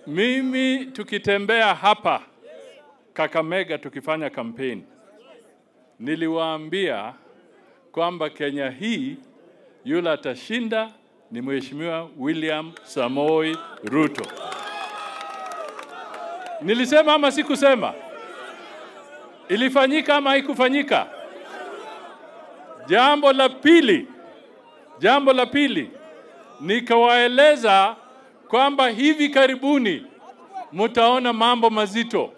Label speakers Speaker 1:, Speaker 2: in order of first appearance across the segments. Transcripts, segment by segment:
Speaker 1: Mimi tukitembea hapa Kakamega tukifanya campaign, niliwaambia kwamba Kenya hii yule atashinda ni Mheshimiwa William Samoei Ruto. Nilisema ama sikusema? Ilifanyika ama haikufanyika? Jambo la pili, nikawaeleza kwamba hivi karibuni mtaona mambo mazito.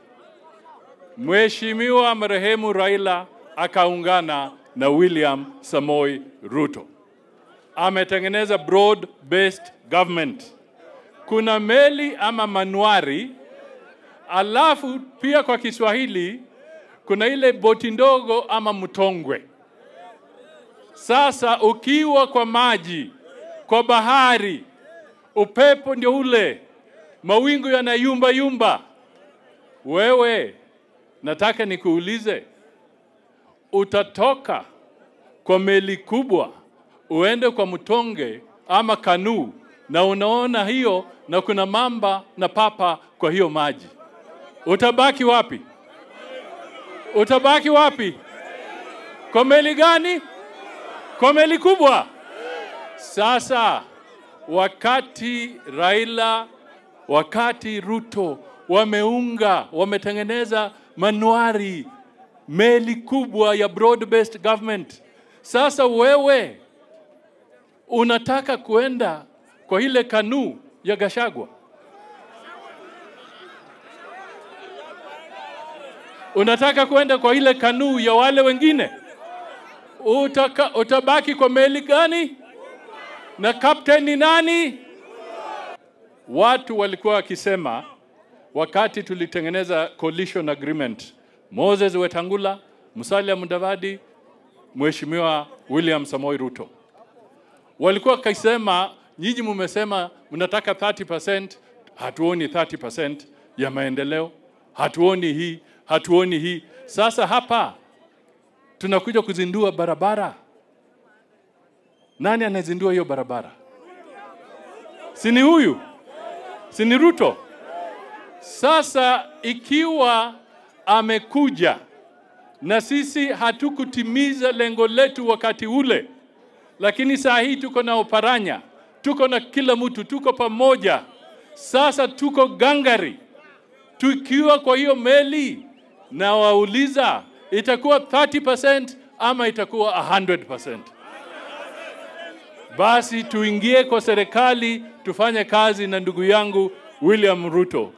Speaker 1: Mheshimiwa marehemu Raila akaungana na William Samoei Ruto. Ametengeneza broad based government. Kuna meli ama manuari, alafu pia kwa Kiswahili kuna ile boti ndogo ama mtongwe. Sasa ukiwa kwa maji, kwa bahari, upepo ndio ule, mawingu yanayumba yumba. Wewe, nataka nikuulize, utatoka kwa meli kubwa uende kwa mtonge ama kanu, na unaona hiyo na kuna mamba na papa kwa hiyo maji, utabaki wapi? Utabaki wapi? Kwa meli gani? Kwa meli kubwa. Sasa wakati Raila, wakati Ruto wameunga, wametengeneza manuari, meli kubwa ya broad based government. Sasa wewe unataka kuenda kwa ile kanu ya Gachagua? Unataka kuenda kwa ile kanu ya wale wengine? Utabaki kwa meli gani? Na captain ni nani? Watu walikuwa wakisema wakati tulitengeneza coalition agreement, Moses Wetangula, Musalia Mudavadi, Mheshimiwa William Samoei Ruto, walikuwa wakisema nyinyi mmesema mnataka 30%, hatuoni 30% ya maendeleo, hatuoni hii, hatuoni hii. Sasa hapa tunakuja kuzindua barabara. Nani anazindua hiyo barabara? Si ni huyu? Si ni Ruto? Sasa ikiwa amekuja na sisi hatukutimiza lengo letu wakati ule, lakini saa hii tuko na Oparanya, tuko na kila mtu, tuko pamoja. Sasa tuko gangari. Tukiwa kwa hiyo meli, na wauliza itakuwa 30% ama itakuwa 100%? Basi tuingie kwa serikali, tufanye kazi na ndugu yangu William Ruto.